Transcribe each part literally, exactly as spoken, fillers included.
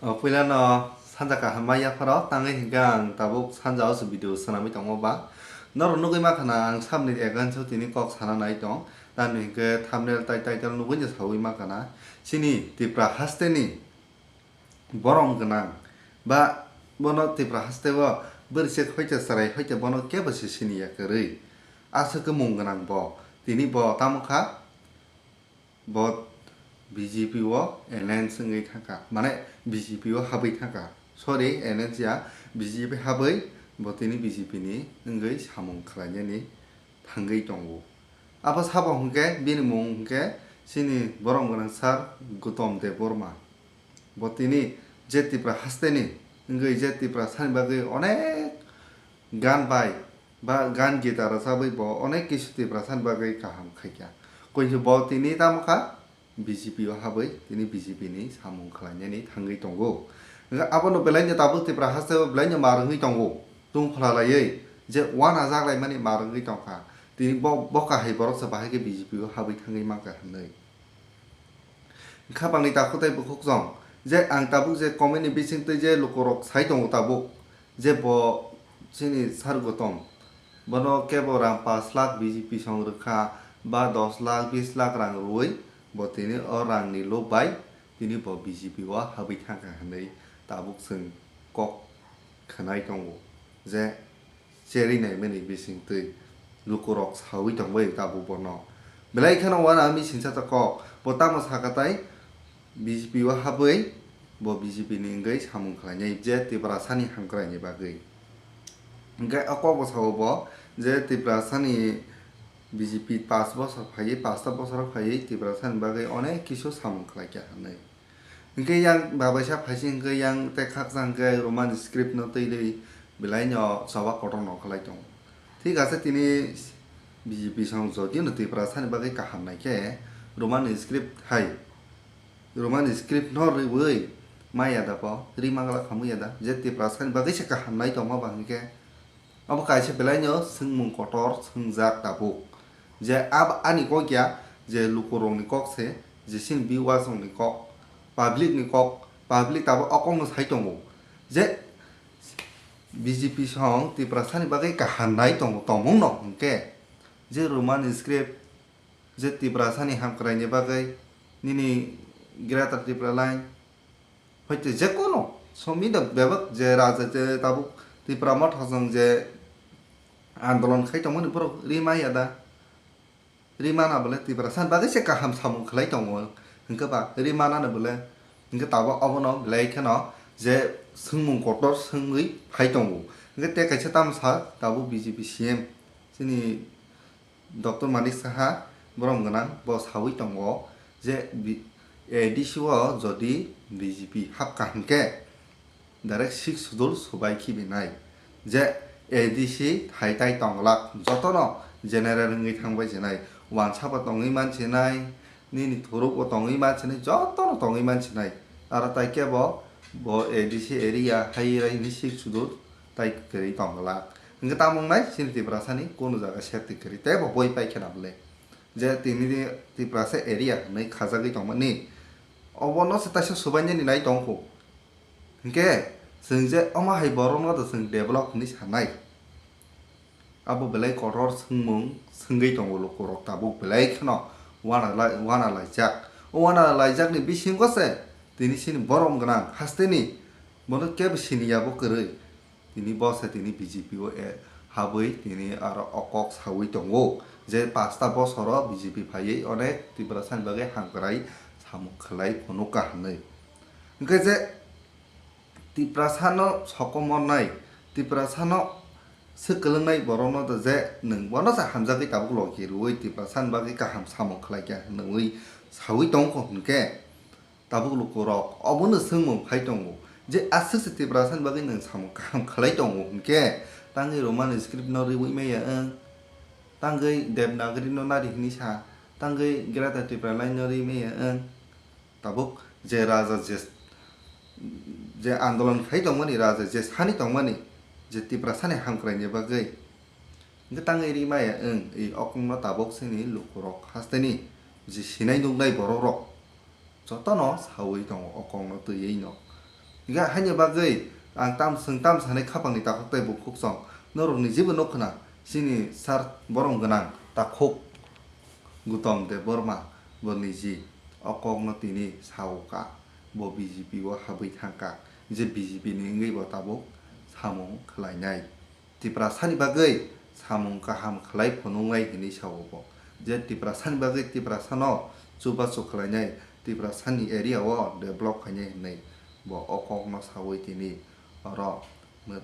O puilano sanja kaham ma yapharo tangwi hinkhe ang tabuk sanja o se video swnamwi tongo ba. Norok nugwi mankha na ang sabni against o tini kok sana nai tong. Tamni hinkhe thumbnail tai title nugwi no sawi mankha na. Chini Tipra hasteni borom gwnang ba bono Tipra haste o bwrwi se hoite chwrai hoite bono kebo se siniya kwrwi. Aswk mung gwnang bo. Tini bo tamo kha? Bo B J P o alliance wngwi thangkha, mane B J P o habwi thangkha. Sorry, alliance ya, B J P habwi bo tini B J P ni wngwi samung khlainani thangwi tongo. Abo sabo hwnkhe bini mung hwnkhe chini borom gwnang sir Gautam Debbarma. Bo tini je Tipra hasteni wngwi je Tiprasani bagwi onek gan bai ba gan gita rwchabwi bo onek kisu Tiprasani bagwi kaham khaikha. Koinsu bo tini tamo kha B J P o habwi tini B J P ni samung khlainani thangwi tongo. Hwnkhe abono belaino tabuk Tipra hasteo belaino mar wngwi tongo. Tungphla laiwi je uanajak laimani mar wngwi tongkha. Tini bo, bo kahai borok se bahai khe B J P o habwi thangwi mankha hwnwi. Khapangni takhuk tei bukhuk chwng je ang tabuk je comment ni bisingtwi je lukurok sai tongo tabuk je bo chini sir Gautam bono kebo rang pash lakh B J P song rwkha ba dos lakh bis lakh rang rwui bo tini o rangni lob bai tini bo B J P o habwi thangkha hwnwi tabuk chwng kok khwnai tongo je cherwi naimani bisingtwi lukurok sawi tongbai tabuk bono. Belai kheno uanami singsa ta kok, bo tamo sakha tai B J P o habwi bo B J P ni wngwi samung khlainai je Tiprasani hamkraini bagwi. Hwnkhe o kok bo sao bo je Tiprasani B J P pash bosor phaiwi, pasta bosor phaiwi Tiprasani bagwi onek kisu samung khlaikha hwnwi. Hwnkhe yang babaisa phaising hwnkhe yang tei khaksa hwnkhe Roman script no twi rwi belaino choba kotor no khlai tongo. Thik ase tini B J P song jodi no Tiprasani bagwi kaham nai khe Roman script hai Roman script no rwui maya da bo ri mangla khamwi ya da je Tiprasani bagwi se kaham nai tongma ba hwnkhe Abo kaisa belaino swngmung kotor swngjak tabuk. Je ab-, ani kok ya, je lukurokni kok se, je chini viewers rokni kok, public ni kok, public tabuk o kokno sai tongo. Je B J P song Tiprasani bagwi kaham nai tongo tongmung no hwnkhe, je Roman script, je Tiprasani hamkraini bagwi nini Greater Tipraland, Hoite je kono somni da bebak je raja je tabuk Tipra Motha jong je andolon khai tongmani borok ri maya da? Ri mana bole Tiprasani bagwi se kaham samung khlai tongo hwnkhe ba ri mana no bole hwnkhe tabuk obono belai kheno je swngmung kotor swngwi phai tongo hwnkhe tei kaisa tamo sa tabuk B J P C M chini Doctor Manik Saha borom gwnang bo sawi tongo je bi-, A D C o jodi B J P hapkha hwnkhe direct six schedule subai khibinai je A D C thai tai tonglak jotono general wngwi thangbai sinai, wansa bo tongwi man sinai, nini thuruk bo tongwi man sinai, jotono tongwi man sinai. Aro tai kebo bo A D C area hai rai hwnwi six schedule tai kwrwi tonglak. Hwnkhe tamo wngnai chini Tiprasani kunu jaga safety kwrwi teibo boi pai khena bwle. Je tini Tiprasa area hwnwi khajagwi tongmani obono se taisa subainani nai tongkho. Hwnkhe chwng je omo hai borokno do chwng develop hwnwi sanai. Abo belai kotor swngmung swngwi tongo lukurok tabuk belai kheno uana lai-, uana laijak. O uana laijakni bisingo se tini chini borom gwnang hasteni bono kebo siniya bo kwrwi. Tini bo se tini B J P o, eh, habwi tini aro o kok sawi tongo je pasta bosoro B J P phaiwi onek Tiprasani bagwi hamkrai samung khlai phunukha hwnwi. Hwnkhe je Tiprasano sokomornai, Tiprasano swk kwlwngnai borokno da je nwng bono se hamjagwi tabuk logi rwui Tiprasani bagwi kaham samung khlaikha hwnwi sawi tongkho hwnkhe, Tabuk lukurok obono swngmung phai tongo je aswk se Tiprasani bagwi nwng samung kaham khlai tongo hwnkhe, tangwi Roman script no riwi maya wng, tangwi Devanagari no nari hwnwi sa, tangwi Greater Tipraland no ri maya wng. Tabuk je raja je, je andolon khai tongmani, raja je sani tongmani, je Tiprasani hamkraini bagwi hwnkhe tangwi ri maya wng, i okongno tabuk chini lukurok hasteni je sinai nuknai borokrok jotono sawi tongo o kokno twiwi no. Hingkhe haini bagwi ang tam, chwng tam sanai khapangni takhuk tei bukhuk chwng norokni jebo nuk khna chini sir borom gwnang takhuk Gautam Debbarma bo niji o kokno tini sao ka, bo B J P o habwi thang ka, je B J P ni wngwi bo tabuk samung khlainai. Tiprasani bagwi samung kaham khlai phunuknai hinwi sao bo. Je Tiprasani bagwi Tiprasano chubachu khlainai, Tiprasani area o develop khainai hinwi bo o kokno saui tini oro mw-,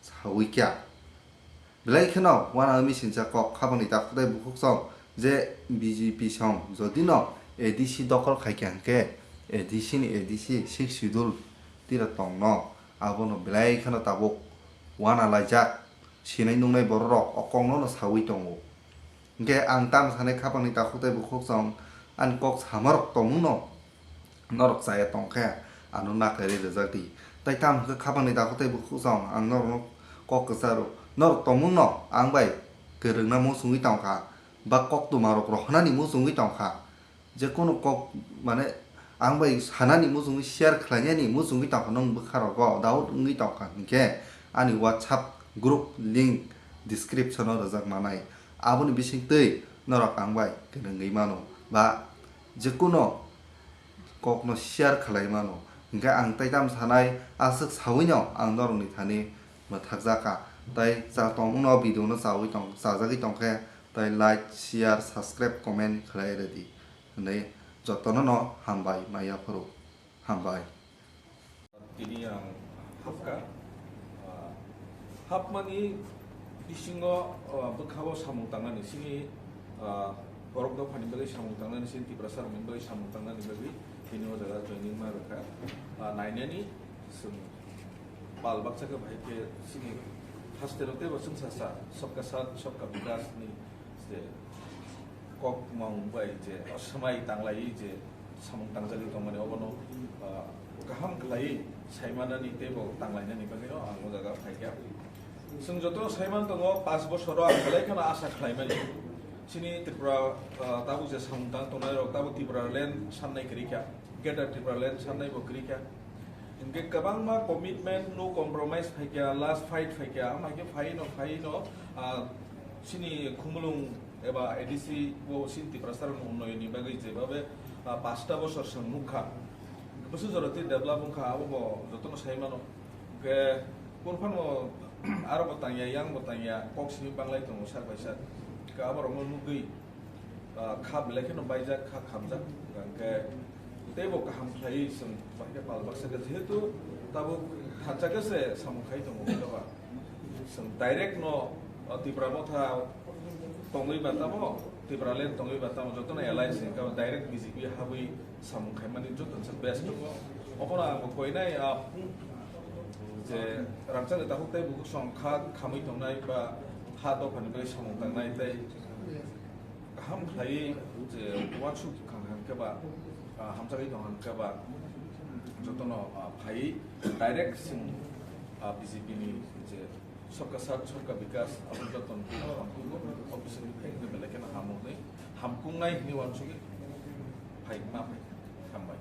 saui kha. Belai kheno uanani singcha kok khapangni takhuk tei bukhuk song je B J P song jodi no A D C dokol khai kha hwnkhe A D C ni A D C sixth schedule tira tongno abono belai kheno tabuk uana laijak sinai nungnai bororok o kokno no saui tongo. Hingkhe ang tamo sanai khapangni takhuk tei bukhuk song ani kok samarok tongmungno norok chaya tongkhe ano nakarwi rijak di. Tai tamo hwnkhe khapangni takhuk tei bukhuk song ang norokno kok kwcharo norok tongmungno ang bai kwrwngna muchungwi tongkha ba koktwmarok rohornani muchungwi tongkha. Jekunu kok, mane, ang bai sanani muchungwi share khlainani muchungwi tongkha, nwng bwkharogo doubt wngwi tongkha hinkhe ani WhatsApp group link description o rwjak manai. Aboni bisingtwi norok ang bai kwrwngwi mano ba jekunu kokno share khlai mano. Hinkhe ang taitam sanai aswk sawino ang norokni thani mwthakjakha. Tai cha tongmungno video no chawi tong, chajagwi tongkhe tai like, share, subscribe, comment khlai rwdi. Hwnwi jotono no hambai ma yaphuru. Hambai. Tini ang hapkha. Ah, hapmani bisingo, ah, bwkhao samung tangnani sini, ah, borok dophani bagwi samung tangnani sini, Tiprasa rokni bagwi samung tangnani bagwi tini o jaga joining ma rwkha. Ah, nainani chwng pal baksa khe bahai khe sini haste rok teibo chwngsa sa Sabka Saath Sabka Vikas ni je kok mang bai je o swmai tanglai je samung tangjagwi tongmani obono, ah, kaham khlaiwi saimanani teibo tanglainani bagwino ang o jaga phaikha. Chwng joto saiman tongo, panch bosoro ang belai kheno asa khlaimani. Chini Tripura, ah, tabuk je samung tang tongnai rok tabuk Tipraland sannai kwrwi kha, Greater Tipraland sannai bo kwrwi kha. Hinkhe kwbangma commitment, no compromise phaikha, last fight phaikha, ama khe phaino, phaino, ah, chini Khumulwng eba A D C o chini Tiprasa rokni unnayonni bagwi jebabe, ah, pasta bosor chwng nukha. Bwswk jora tei develop wngkha, abo bo jotono sai mano. Hinkhe kunu phano aro bo tangya, yang bo tangya, kok simi banglai tongo sak bai sak. Hinkhe aborokno nugwi, ah, kha belai kheno baijak, kha khamjak. Hinkhe teibo kaham khlaiwi chwng bahai khe pal baksa khe, jehetu tabuk thansa khe se samung khai tongo, hwnkhe ba chwng direct no, ah, Tipra Motha tongwi ba tamo, Tipraland tongwi ba tamo, jotono alliance, hwnkhe ba direct B J P habwi samung khaimani joto se best tongo. Obono ang bo koinai, ah, je rangchakni takhuk tei bukhuk song kha khamwi tongnai ba ha dophani bagwi samung tangnai tei kaham khlaiwi je uansuk kha hwnkhe ba, ah, hamjagwi tong hwnkhe ba jotono, ah, phaiwi direct chwng, ah, B J P ni je Sabka Saath Sabka Vikas abo jotono hamkuk o bisingtwi phai hwnwi belai kheno hamo hwnwi hamkuknai hwnwi uansugwi phai ma phai hambai.